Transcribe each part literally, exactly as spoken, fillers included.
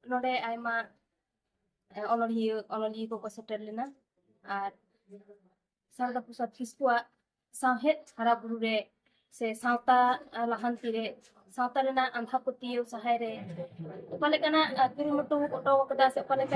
ᱱᱚᱰᱮ ᱟᱭᱢᱟ ᱚᱱᱚᱲᱦᱤᱭᱟᱹ ᱚᱱᱚᱞᱤᱭᱟᱹ ᱠᱚᱠᱚ ᱥᱮᱴᱮᱨ ᱞᱮᱱᱟ᱾ ᱟᱨ ᱥᱟᱨᱚᱫᱟ ᱯᱨᱚᱥᱟᱫᱽ ᱠᱤᱥᱠᱩᱣᱟᱜ ᱥᱟᱶᱦᱮᱫ ᱦᱟᱨᱟ ᱵᱩᱨᱩ ᱨᱮ ᱥᱮ ᱥᱟᱶᱛᱟ ᱞᱟᱦᱟᱱᱛᱤ ᱨᱮ, ᱥᱟᱶᱛᱟ ᱨᱮᱱᱟᱜ ᱟᱸᱫᱷᱟ ᱯᱟᱹᱛᱭᱟᱹᱣ ᱥᱟᱦᱟᱭ ᱨᱮ ᱚᱠᱟ ᱞᱮᱠᱟᱱᱟᱜ ᱠᱩᱨᱩᱢᱩᱴᱩ ᱚᱴᱚ ᱟᱠᱟᱫᱟ ᱥᱮ ᱚᱠᱟ ᱞᱮᱠᱟ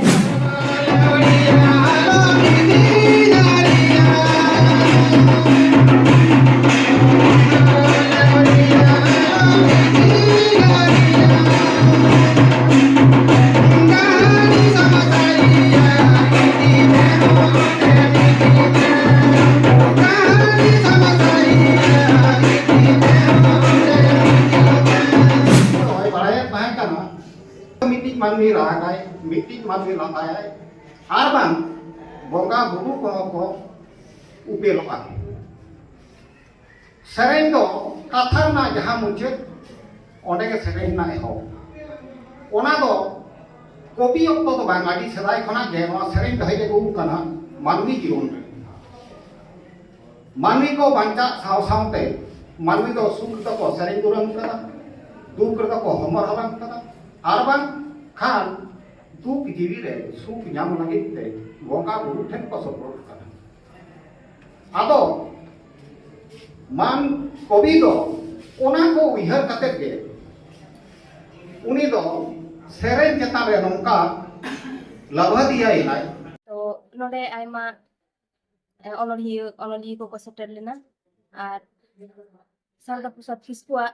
ᱢᱤᱫᱴᱤᱡ ᱢᱟᱹᱱᱢᱤ ᱨᱟᱜᱟᱭ, ᱢᱤᱫᱴᱤᱡ ᱢᱟᱹᱱᱢᱤ ᱞᱟᱸᱫᱟᱭᱟᱭ, ᱟᱨ ᱵᱟᱝ ᱵᱚᱸᱜᱟ ᱵᱩᱨᱩ ᱠᱚᱦᱚᱸ ᱠᱚ ᱩᱯᱮᱞᱚᱜᱼᱟ᱾ ᱥᱮᱨᱮᱧ ᱫᱚ ᱠᱟᱛᱷᱟ ᱨᱮᱱᱟᱜ ᱡᱟᱦᱟᱸ ᱢᱩᱪᱟᱹᱫ, ᱚᱸᱰᱮ ᱜᱮ ᱥᱮᱨᱮᱧ ᱨᱮᱱᱟᱜ ᱮᱦᱚᱵ᱾ ᱚᱱᱟ ᱫᱚ ᱠᱚᱵᱤ ᱚᱠᱛᱚ ᱫᱚ ᱵᱟᱝ, ᱟᱹᱰᱤ ᱥᱮᱫᱟᱭ ᱠᱷᱚᱱᱟᱜ ᱜᱮ ᱱᱚᱣᱟ ᱥᱮᱨᱮᱧ ᱫᱚ ᱦᱮᱡ ᱟᱹᱜᱩ ᱟᱠᱟᱱᱟ ᱢᱟᱹᱱᱢᱤ ᱡᱤᱭᱚᱱ ᱨᱮ᱾ ᱢᱟᱹᱱᱢᱤ ᱠᱚ ᱵᱟᱧᱪᱟᱜ ᱥᱟᱶ ᱥᱟᱶᱛᱮ ᱢᱟᱹᱱᱢᱤ ᱫᱚ ᱥᱩᱠ ᱨᱮᱫᱚ ᱠᱚ ᱥᱮᱨᱮᱧ ᱫᱩᱨᱟᱹᱝ ᱠᱟᱫᱟ, ᱫᱩᱠ ᱨᱮᱫᱚ ᱠᱚ ᱦᱚᱢᱚᱨ ᱦᱟᱞᱟᱝ ᱠᱟᱫᱟ, ᱟᱨ ᱵᱟᱝᱠᱷᱟᱱ ᱫᱩᱠ ᱡᱤᱣᱤ ᱨᱮ ᱥᱩᱠ ᱧᱟᱢ ᱞᱟᱹᱜᱤᱫ ᱛᱮ ᱵᱚᱸᱜᱟ ᱵᱩᱨᱩ ᱴᱷᱮᱱ ᱠᱚ ᱥᱚᱯᱚᱦᱚᱫ ᱠᱟᱱᱟ᱾ ᱟᱫᱚ ᱢᱟᱱ ᱠᱚᱵᱤ ᱫᱚ ᱚᱱᱟ ᱠᱚ ᱩᱭᱦᱟᱹᱨ ᱠᱟᱛᱮ ᱜᱮ ᱩᱱᱤ ᱫᱚ ᱥᱮᱨᱮᱧ ᱪᱮᱛᱟᱱ ᱨᱮ ᱱᱚᱝᱠᱟ ᱞᱟᱵᱷᱟᱫᱤᱭᱟᱭᱮᱱᱟᱭ᱾ ᱛᱚ ᱱᱚᱰᱮ ᱟᱭᱢᱟ ᱚᱱᱚᱲᱦᱤᱭᱟᱹ ᱚᱱᱚᱞᱤᱭᱟᱹ ᱠᱚᱠᱚ ᱥᱮᱴᱮᱨ ᱞᱮᱱᱟ᱾ ᱟᱨ ᱥᱟᱨᱚᱫᱟ ᱯᱨᱚᱥᱟᱫᱽ ᱠᱤᱥᱠᱩᱣᱟᱜ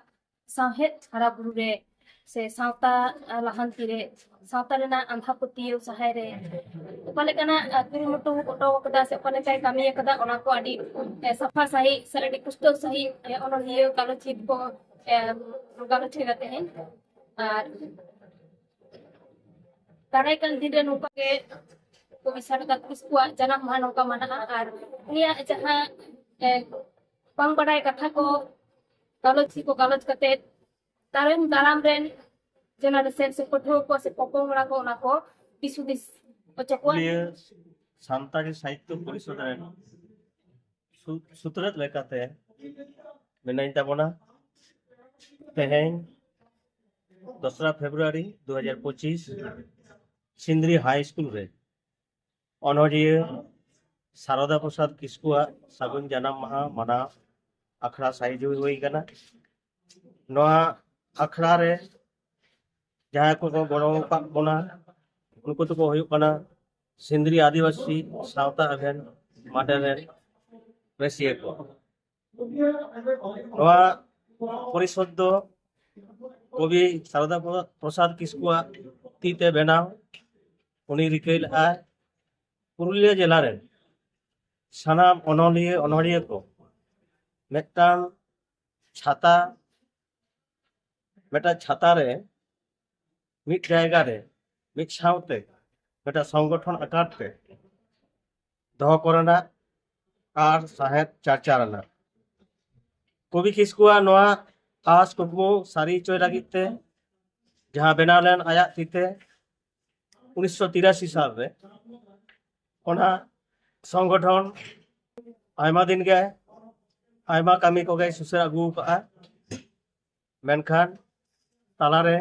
ᱥᱟᱶᱦᱮᱫ ᱦᱟᱨᱟ ᱵᱩᱨᱩ ᱨᱮ ᱥᱮ ᱥᱟᱶᱛᱟ ᱞᱟᱦᱟᱱᱛᱤ ᱨᱮ, ᱥᱟᱶᱛᱟ ᱨᱮᱱᱟᱜ ᱟᱸᱫᱷᱟ ᱯᱟᱹᱛᱭᱟᱹᱣ ᱥᱟᱦᱟᱭ ᱨᱮ ᱚᱠᱟ ᱞᱮᱠᱟᱱᱟᱜ ᱠᱩᱨᱩᱢᱩᱴᱩ ᱚᱴᱚ ᱠᱟᱫᱟ ᱥᱮ ᱚᱠᱟ ᱞᱮᱠᱟᱭ ᱠᱟᱹᱢᱤ ᱟᱠᱟᱫᱟ, ᱚᱱᱟ ᱠᱚ ᱟᱹᱰᱤ ᱥᱟᱯᱷᱟ ᱥᱟᱺᱦᱤᱡ ᱥᱮ ᱟᱹᱰᱤ ᱯᱩᱥᱴᱟᱹᱣ ᱥᱟᱺᱦᱤᱡ ᱚᱱᱚᱞᱤᱭᱟᱹ ᱜᱟᱞᱚᱪᱤᱭᱟᱹ ᱠᱚ ᱜᱟᱞᱚᱪ ᱠᱮᱫᱟ ᱛᱮᱦᱮᱧ᱾ ᱟᱨ ᱫᱟᱨᱟᱭ ᱠᱟᱱ ᱫᱤᱱ ᱨᱮ ᱱᱚᱝᱠᱟ ᱜᱮ ᱠᱚᱵᱤ ᱥᱟᱨᱚᱫᱟ ᱠᱤᱥᱠᱩᱣᱟᱜ ᱡᱟᱱᱟᱢ ᱢᱟᱦᱟ ᱱᱚᱝᱠᱟ ᱢᱟᱱᱟᱜᱼᱟ᱾ ᱟᱨ ᱩᱱᱤᱭᱟᱜ ᱡᱟᱦᱟᱸ ᱵᱟᱝ ᱵᱟᱰᱟᱭ ᱠᱟᱛᱷᱟ ᱠᱚ ᱜᱟᱞᱚᱪ ᱠᱚ ᱜᱟᱞᱚᱪ ᱠᱟᱛᱮ ᱛᱟᱭᱚᱢ ᱫᱟᱨᱟᱢ ᱨᱮᱱ ᱡᱮᱱᱟᱨᱮᱥᱚᱱ ᱥᱮ ᱯᱟᱹᱴᱷᱩᱣᱟᱹ ᱠᱚ ᱥᱮ ᱯᱚᱯᱚᱝᱲᱟ ᱠᱚ ᱚᱱᱟ ᱠᱚ ᱫᱤᱥ ᱦᱩᱫᱤᱥ ᱦᱚᱪᱚ ᱠᱚᱣᱟ᱾ ᱯᱩᱨᱩᱞᱤᱭᱟᱹ ᱥᱟᱱᱛᱟᱲᱤ ᱥᱟᱦᱤᱛᱛᱚ ᱯᱚᱨᱤᱥᱚᱫ ᱨᱮᱱ ᱥᱩ- ᱥᱩᱛᱨᱮᱛ ᱞᱮᱠᱟᱛᱮ ᱢᱮᱱᱟᱹᱧ ᱛᱟᱵᱚᱱᱟ᱾ ᱛᱮᱦᱮᱧ ᱫᱚᱥᱨᱟ ᱯᱷᱮᱵᱽᱨᱩᱣᱟᱨᱤ ᱫᱩ ᱦᱟᱡᱟᱨ ᱯᱚᱸᱪᱤᱥ, ᱥᱤᱱᱫᱽᱨᱤ ᱦᱟᱭ ᱥᱠᱩᱞ ᱨᱮ ᱚᱱᱚᱞᱤᱭᱟᱹ ᱥᱟᱨᱚᱫᱟ ᱯᱨᱚᱥᱟᱫᱽ ᱠᱤᱥᱠᱩᱣᱟᱜ ᱥᱟᱹᱜᱩᱱ ᱡᱟᱱᱟᱢ ᱢᱟᱦᱟ ᱢᱟᱱᱟᱣ ᱟᱠᱷᱲᱟ ᱥᱟᱹᱦᱤᱡᱩᱦᱤ ᱦᱩᱭ ᱟᱠᱟᱱᱟ᱾ ᱱᱚᱣᱟ ᱟᱠᱷᱲᱟ ᱨᱮ ᱡᱟᱦᱟᱸᱭ ᱠᱚᱠᱚ ᱜᱚᱲᱚ ᱟᱠᱟᱫ ᱵᱚᱱᱟ, ᱩᱱᱠᱩ ᱫᱚᱠᱚ ᱦᱩᱭᱩᱜ ᱠᱟᱱᱟ ᱥᱤᱱᱫᱽᱨᱤ ᱟᱹᱫᱤᱵᱟᱹᱥᱤ ᱥᱟᱶᱛᱟ ᱮᱵᱷᱮᱱ ᱢᱟᱰᱮᱨ ᱨᱮᱱ ᱨᱟᱹᱥᱤᱭᱟᱹ ᱠᱚ᱾ ᱱᱚᱣᱟ ᱯᱚᱨᱤᱥᱚᱫ ᱫᱚ ᱠᱚᱵᱤ ᱥᱟᱨᱚᱫᱟ ᱯᱨᱚᱥᱟᱫᱽ ᱠᱤᱥᱠᱩᱣᱟᱜ ᱛᱤ ᱛᱮ ᱵᱮᱱᱟᱣ᱾ ᱩᱱᱤ ᱨᱤᱠᱟᱹᱭ ᱞᱮᱫᱼᱟᱭ ᱯᱩᱨᱩᱞᱤᱭᱟᱹ ᱡᱮᱞᱟ ᱨᱮᱱ ᱥᱟᱱᱟᱢ ᱚᱱᱚᱞᱤᱭᱟᱹ ᱚᱱᱚᱲᱦᱤᱭᱟᱹ ᱠᱚ ᱢᱤᱫᱴᱟᱝ ᱪᱷᱟᱛᱟ, ᱢᱤᱫᱴᱟᱝ ᱪᱷᱟᱛᱟ ᱨᱮ ᱢᱤᱫ ᱡᱟᱭᱜᱟ ᱨᱮ ᱢᱤᱫ ᱥᱟᱶᱛᱮ ᱢᱤᱫᱴᱟᱝ ᱥᱚᱝᱜᱚᱴᱷᱚᱱ ᱟᱠᱟᱨ ᱛᱮ ᱫᱚᱦᱚ ᱠᱚᱨᱮᱱᱟᱜ ᱟᱨ ᱥᱟᱶᱦᱮᱫ ᱪᱟᱨᱪᱟ ᱨᱮᱱᱟᱜ᱾ ᱠᱚᱵᱤ ᱠᱤᱥᱠᱩᱣᱟᱜ ᱱᱚᱣᱟ ᱟᱸᱥ ᱠᱩᱠᱢᱩ ᱥᱟᱹᱨᱤ ᱦᱚᱪᱚᱭ ᱞᱟᱹᱜᱤᱫ ᱛᱮ ᱡᱟᱦᱟᱸ ᱵᱮᱱᱟᱣ ᱞᱮᱱ ᱟᱭᱟᱜ ᱛᱤᱛᱮ ᱩᱱᱤᱥᱥᱚ ᱛᱤᱨᱟᱥᱤ ᱥᱟᱞ ᱨᱮ, ᱚᱱᱟ ᱥᱚᱝᱜᱚᱴᱷᱚᱱ ᱟᱭᱢᱟ ᱫᱤᱱ ᱜᱮ ᱟᱭᱢᱟ ᱠᱟᱹᱢᱤ ᱠᱚᱜᱮ ᱥᱩᱥᱟᱹᱨ ᱟᱹᱜᱩ ᱟᱠᱟᱫᱼᱟ᱾ ᱢᱮᱱᱠᱷᱟᱱ ᱛᱟᱞᱟᱨᱮ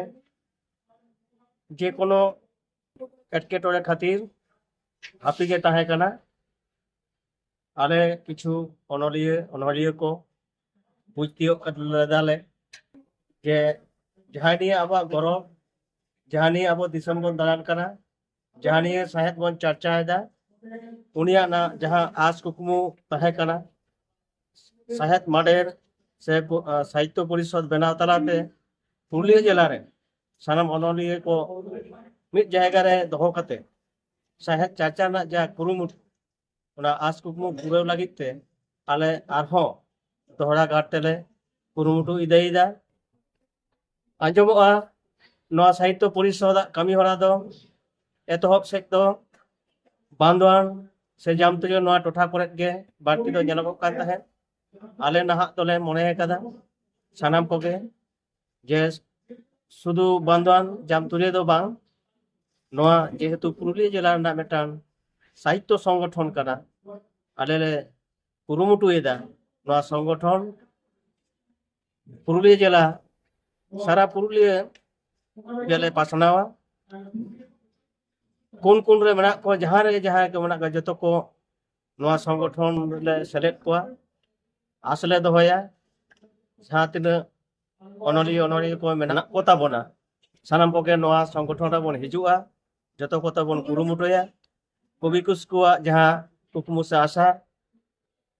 ᱡᱮ ᱠᱳᱱᱳ ᱮᱴᱠᱮᱴᱚᱬᱮ ᱠᱷᱟᱹᱛᱤᱨ ᱦᱟᱹᱯᱤᱫ ᱜᱮ ᱛᱟᱦᱮᱸ ᱠᱟᱱᱟ᱾ ᱟᱞᱮ ᱠᱤᱪᱷᱩ ᱚᱱᱚᱞᱤᱭᱟᱹ ᱚᱱᱚᱞᱤᱭᱟᱹ ᱠᱚ ᱵᱩᱡᱽ ᱛᱤᱭᱳᱜ ᱞᱮᱫᱟᱞᱮ ᱡᱮ ᱡᱟᱦᱟᱸ ᱱᱤᱭᱮ ᱟᱵᱚᱣᱟᱜ ᱜᱚᱨᱚᱵᱽ, ᱡᱟᱦᱟᱸ ᱱᱤᱭᱮ ᱟᱵᱚ ᱫᱤᱥᱚᱢ ᱵᱚᱱ ᱫᱟᱬᱟᱱ ᱠᱟᱱᱟ, ᱡᱟᱦᱟᱸ ᱱᱤᱭᱮ ᱥᱟᱶᱦᱮᱫ ᱵᱚᱱ ᱪᱟᱨᱪᱟᱭᱮᱫᱟ, ᱩᱱᱤᱭᱟᱜ ᱱᱟ ᱡᱟᱦᱟᱸ ᱟᱸᱥ ᱠᱩᱠᱢᱩ ᱛᱟᱦᱮᱸ ᱠᱟᱱᱟ, ᱥᱟᱶᱦᱮᱫ ᱢᱟᱰᱮᱨ ᱥᱮ ᱯᱚ-, ᱟ, ᱥᱟᱦᱤᱛᱛᱚ ᱯᱚᱨᱤᱥᱚᱫᱽ ᱵᱮᱱᱟᱣ ᱛᱟᱞᱟᱛᱮ ᱯᱩᱨᱩᱞᱤᱭᱟᱹ ᱡᱮᱞᱟ ᱨᱮ ᱥᱟᱱᱟᱢ ᱚᱱᱚᱞᱤᱭᱟᱹ ᱠᱚ ᱢᱤᱫ ᱡᱟᱭᱜᱟ ᱨᱮ ᱫᱚᱦᱚ ᱠᱟᱛᱮ ᱥᱟᱶᱦᱮᱫ ᱪᱟᱨᱪᱟ ᱨᱮᱱᱟᱜ ᱡᱟᱦᱟᱸ ᱠᱩᱨᱩᱢᱩᱴᱩ, ᱚᱱᱟ ᱟᱸᱥ ᱠᱩᱠᱢᱩ ᱯᱩᱨᱟᱹᱣ ᱞᱟᱹᱜᱤᱫ ᱛᱮ ᱟᱞᱮ ᱟᱨᱦᱚᱸ ᱫᱚᱦᱲᱟ ᱜᱟᱨ ᱛᱮᱞᱮ ᱠᱩᱨᱩᱢᱩᱴᱩ ᱤᱫᱤᱭᱮᱫᱟ᱾ ᱟᱸᱡᱚᱢᱚᱜᱼᱟ, ᱱᱚᱣᱟ ᱥᱟᱦᱤᱛᱛᱚ ᱯᱚᱨᱤᱥᱚᱫᱟᱜ ᱠᱟᱹᱢᱤ ᱦᱚᱨᱟ ᱫᱚ ᱮᱛᱚᱦᱚᱵ ᱥᱮᱫ ᱫᱚ ᱵᱟᱱᱫᱳᱣᱟᱱ ᱥᱮ ᱡᱟᱢᱛᱩᱨᱤᱭᱟᱹ ᱱᱚᱣᱟ ᱴᱚᱴᱷᱟ ᱠᱚᱨᱮ ᱜᱮ ᱵᱟᱹᱲᱛᱤ ᱫᱚ ᱧᱮᱞᱚᱜᱚᱜ ᱠᱟᱱ ᱛᱟᱦᱮᱸᱫ᱾ ᱟᱞᱮ ᱱᱟᱦᱟᱜ ᱫᱚᱞᱮ ᱢᱚᱱᱮ ᱟᱠᱟᱫᱟ ᱥᱟᱱᱟᱢ ᱠᱚᱜᱮ ᱡᱮ ᱥᱩᱫᱷᱩ ᱵᱟᱱᱫᱳᱣᱟᱱ ᱡᱟᱢᱛᱩᱨᱤᱭᱟᱹ ᱫᱚ ᱵᱟᱝ, ᱱᱚᱣᱟ ᱡᱮᱦᱮᱛᱩ ᱯᱩᱨᱩᱞᱤᱭᱟᱹ ᱡᱮᱞᱟ ᱨᱮᱱᱟᱜ ᱢᱤᱫᱴᱟᱝ ᱥᱟᱦᱤᱛᱛᱚ ᱥᱚᱝᱜᱚᱴᱷᱚᱱ ᱠᱟᱱᱟ, ᱟᱞᱮ ᱞᱮ ᱠᱩᱨᱩᱢᱩᱴᱩᱭᱮᱫᱟ ᱱᱚᱣᱟ ᱥᱚᱝᱜᱚᱴᱷᱚᱱ ᱯᱩᱨᱩᱞᱤᱭᱟᱹ ᱡᱮᱞᱟ, ᱥᱟᱨᱟ ᱯᱩᱨᱩᱞᱤᱭᱟᱹ ᱜᱮᱞᱮ ᱯᱟᱥᱱᱟᱣᱟ᱾ ᱠᱩᱱ ᱠᱩᱱ ᱨᱮ ᱢᱮᱱᱟᱜ ᱠᱚᱣᱟ, ᱡᱟᱦᱟᱸ ᱨᱮ ᱡᱟᱦᱟᱸᱭ ᱠᱚ ᱢᱮᱱᱟᱜ ᱠᱚᱣᱟ, ᱡᱚᱛᱚ ᱠᱚ ᱱᱚᱣᱟ ᱥᱚᱝᱜᱚᱴᱷᱚᱱ ᱨᱮᱞᱮ ᱥᱮᱞᱮᱫ ᱠᱚᱣᱟ᱾ ᱟᱥ ᱞᱮ ᱫᱚᱦᱚᱭᱟ, ᱡᱟᱦᱟᱸ ᱛᱤᱱᱟᱹᱜ ᱚᱱᱚᱞᱤᱭᱟᱹ ᱚᱱᱚᱞᱤᱭᱟᱹ ᱠᱚ ᱢᱮᱱᱟᱜ ᱠᱚ ᱛᱟᱵᱚᱱᱟ, ᱥᱟᱱᱟᱢ ᱠᱚᱜᱮ ᱱᱚᱣᱟ ᱥᱚᱝᱜᱚᱴᱷᱚᱱ ᱨᱮᱵᱚᱱ ᱦᱤᱡᱩᱜᱼᱟ, ᱡᱚᱛᱚ ᱠᱚᱛᱮ ᱵᱚᱱ ᱠᱩᱨᱩᱢᱩᱴᱩᱭᱟ᱾ ᱠᱚᱵᱤ ᱠᱩᱥᱠᱩᱣᱟᱜ ᱡᱟᱦᱟᱸ ᱠᱩᱠᱢᱩ ᱥᱮ ᱟᱥᱟ,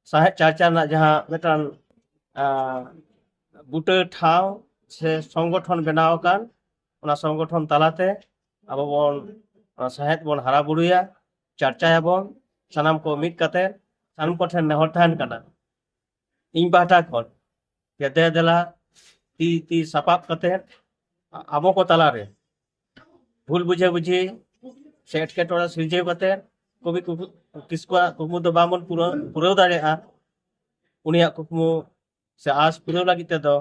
ᱥᱟᱶᱦᱮᱫ ᱪᱟᱨᱪᱟ ᱨᱮᱱᱟᱜ ᱡᱟᱦᱟᱸ ᱢᱤᱫᱴᱟᱝ, ᱟᱸ, ᱵᱩᱴᱟᱹ ᱴᱷᱟᱶ ᱥᱮ ᱥᱚᱝᱜᱚᱴᱷᱚᱱ ᱵᱮᱱᱟᱣ ᱟᱠᱟᱱ, ᱚᱱᱟ ᱥᱚᱝᱜᱚᱴᱷᱚᱱ ᱛᱟᱞᱟᱛᱮ ᱟᱵᱚ ᱵᱚᱱ, ᱚᱱᱟ ᱥᱟᱶᱦᱮᱫ ᱵᱚᱱ ᱦᱟᱨᱟ ᱵᱩᱨᱩᱭᱟ, ᱪᱟᱨᱪᱟᱭᱟᱵᱚᱱ᱾ ᱥᱟᱱᱟᱢ ᱠᱚ ᱢᱤᱫ ᱠᱟᱛᱮ ᱥᱟᱱᱟᱢ ᱠᱚᱴᱷᱮᱱ ᱱᱮᱦᱚᱨ ᱛᱟᱦᱮᱱ ᱠᱟᱱᱟ, ᱤᱧ ᱯᱟᱦᱴᱟ ᱠᱷᱚᱱ, ᱡᱮ ᱫᱮ ᱫᱮᱞᱟ ᱛᱤ ᱛᱤ ᱥᱟᱯᱟᱵ ᱠᱟᱛᱮ ᱟᱵᱚ ᱠᱚ ᱛᱟᱞᱟᱨᱮ ᱵᱷᱩᱞ ᱵᱩᱡᱷᱟᱹᱵᱩᱡᱷᱤ ᱥᱮ ᱮᱴᱠᱮᱴᱚᱬᱮ ᱥᱤᱨᱡᱟᱹᱣ ᱠᱟᱛᱮ ᱠᱚᱵᱤ ᱠᱩᱠ-, ᱠᱤᱥᱠᱩᱣᱟᱜ ᱠᱩᱠᱢᱩ ᱫᱚ ᱵᱟᱝᱵᱚᱱ ᱯᱩᱨᱟᱹᱣ, ᱯᱩᱨᱟᱹᱣ ᱫᱟᱲᱮᱭᱟᱜᱼᱟ᱾ ᱩᱱᱤᱭᱟᱜ ᱠᱩᱠᱢᱩ ᱥᱮ ᱟᱥ ᱯᱩᱨᱟᱹᱣ ᱞᱟᱹᱜᱤᱫ ᱛᱮᱫᱚ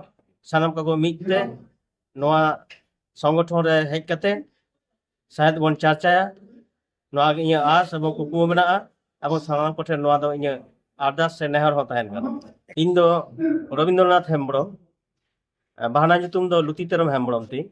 ᱥᱟᱱᱟᱢ ᱠᱚᱠᱚ ᱢᱤᱫ ᱛᱮ ᱱᱚᱣᱟ ᱥᱚᱝᱜᱚᱴᱷᱚᱱ ᱨᱮ ᱦᱮᱡ ᱠᱟᱛᱮ ᱥᱟᱶᱦᱮᱫ ᱵᱚᱱ ᱪᱟᱨᱪᱟᱭᱟ᱾ ᱱᱚᱣᱟ ᱜᱮ ᱤᱧᱟᱹᱜ ᱟᱥ ᱮᱵᱚᱝ ᱠᱩᱠᱢᱩ ᱢᱮᱱᱟᱜᱼᱟ᱾ ᱟᱵᱚ ᱥᱟᱱᱟᱢ ᱠᱚᱴᱷᱮᱱ ᱱᱚᱣᱟ ᱫᱚ ᱤᱧᱟᱹᱜ ᱟᱨᱫᱟᱥ ᱥᱮ ᱱᱮᱦᱚᱨ ᱦᱚᱸ ᱛᱟᱦᱮᱱ ᱠᱟᱱᱟ᱾ ᱤᱧ ᱫᱚ ᱨᱚᱵᱤᱱᱫᱨᱚᱱᱟᱛᱷ ᱦᱮᱢᱵᱨᱚᱢ, ᱵᱟᱦᱱᱟ ᱧᱩᱛᱩᱢ ᱫᱚ ᱞᱩᱛᱤ ᱛᱮᱨᱚᱢ ᱦᱮᱢᱵᱨᱚᱢ ᱛᱤᱧ᱾